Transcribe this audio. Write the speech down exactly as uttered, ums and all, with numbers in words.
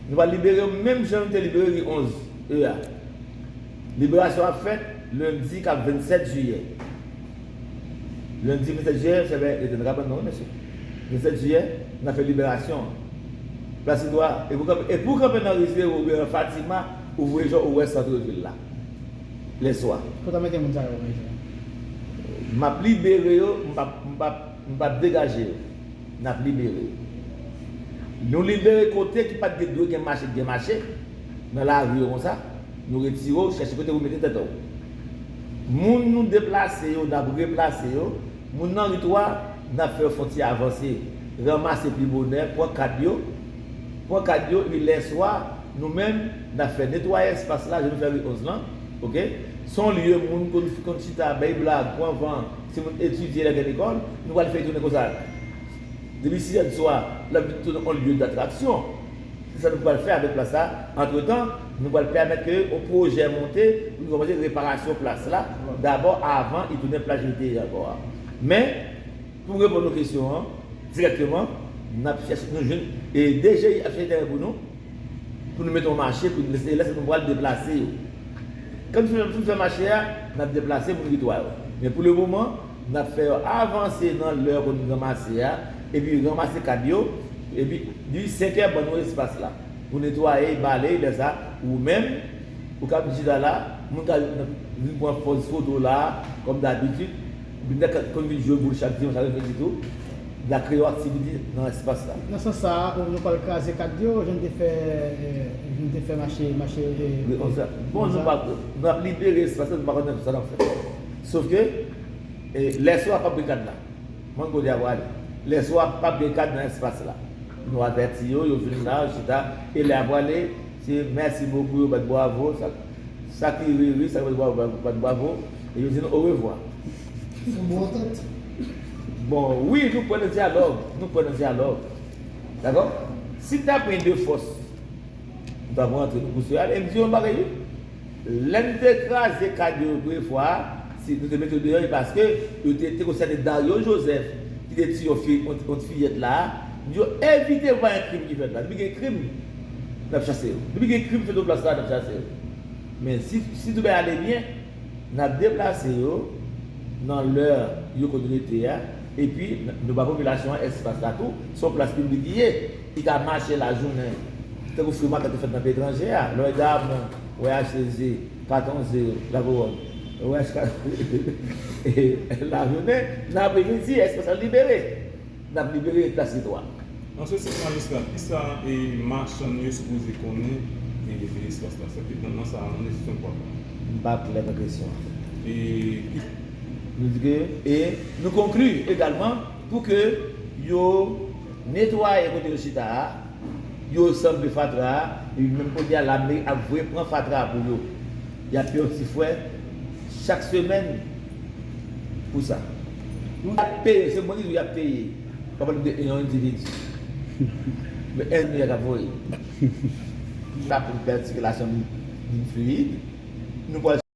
Nou pral libere yo menm jan nou te libere ri onz E a. Liberasyon ap fèt lendi k ap vennsèt jiyè. Lendi vennsèt jiyè, se ben, rete nan kabann nan, wi, mesye. Vennsèt jiyè, n a fè liberasyon an. Plas Itwa, e pou kanpe, e pou kanpe nan ri zewo oubyen nan Fatima, ou voye jò, ou wè sant vil la. Lèswa. Kote w mete moun sa yo, mesye? M ap libere yo, m p ap, m p ap, m p ap degaje yo. N ap libere yo. Nou libere kote ki pa t gen dwe gen mache, gen mache nan lari yo konsa. Nou retire w, chèche kote pou mete tèt ou. Moun nou deplase yo, n ap replase yo. Moun nan ri twa, n ap fè yo fè yon ti avanse. Ranmase pi bonè, pran kad yo. Pran kad yo, epi lèswa, nou menm, n ap fè netwaye espas la, jan nou fè ri onz lan. Oke? Se yon lye moun konn, konn chita, bay blag, pran van, timoun etidye lè gen lekòl, nou pral fè tounen konsa. Depi sis è di swa, l ap vin tounen yon lye datraksyon. Se sa nou pral fè avèk plas la. Antretan, nou pral pèmèt ke yon pwojè monte pou nou kòmanse reparasyon plas la dabò avan li tounen plaj li te ye ankò a. Men, pou m reponn ou kesyon an, dirèkteman, n ap chèche, nou jwenn, e D G I ap chèche teren pou nou, pou nou mete yon mache, pou nou lese, lè sa nou pral deplase yo. Kan nou fin, fin fè mache a, n ap deplase moun ri twa yo. Men pou le moman, n ap fè yo avanse nan lè yo konn ranmase a, epi ranmase kad yo, epi di senkè ban nou espas la. Pou netwaye, bale, lè sa, ou menm, ou ka vin chita la, moun ka vin pran pòz foto la, kòm dabitid, epi nèg konn vin jwe boul chak dimanch avèk midi tou. N a kreye yon aktivite nan espas la. Nan sans sa a, nou pral kraze kad yo, jan n te fè, eh, jan n te fè mache, mache, eh, ri onz lan. Bon, nou pa, nou ap libere espas la, nou pa konnen sa n ap fè. Sof ke, eh, lèswa p ap gen kad la. Mwen kote y ap prale. Lèswa p ap gen kad nan espas la. Nou avèti yo, yo vin la, yo chita, e lè y ap prale, se mèsi bokou, yo bat bwavo, sa, sa ki ri, ri, sa ki bat bwavo, bat, bat bwavo, e yo di nou orevwa. Se yon bon antant. Bon, wi, nou kwè nan dyalòg, nou kwè nan dyalòg. Dakò? Si n ta pran de fòs, nou t ap rantre, nou pouse yo ale. E m di yon bagay, wi. Lè n te kraze kad yo premye fwa a, si nou te mete yo deyò, e paske yo te, te konsène Dario Joseph, ki te tiye yon fi, yon, yon fiyèt la a, yo evite pa gen krim ki fèt la. Depi gen krim, n ap chase yo. Depi gen krim fèt sou plas la, n ap chase yo. Men si, si tout bagay ale byen, n ap deplase yo nan lè yo konn rete a, epi n, nou ba popilasyon an espas la tou, se yon plas piblik li ye, li ka mache lajounen, tankou free market ki fèt nan peyi etranje a, Lloyd Armand, W H C Z, Patton Zero, Lagowòm, W H K, lajounen, nan apremidi, espas la libere. N ap libere plas Itwa. Answit, majistra, kisa, e, machann yo sipoze konnen, e, de espas la? Sa ki nan, nan sa, nan desizyon pwòp la. M pa klè nan kesyon an. E, ki... Nou di ke, e nou konkli egalman pou ke yo netwaye kote yo chita a, yo sanble fatra a, epi menm kote a, lame ap voye pran fatra a pou yo. Y ap peye yon ti frè chak semèn pou sa. Y ap peye, se mwen ki di w y ap peye. Pa pale de yon endividi. Men enn milya k ap voye. Sa pou pèmèt sikilasyon vin, vin fluid. Nou pral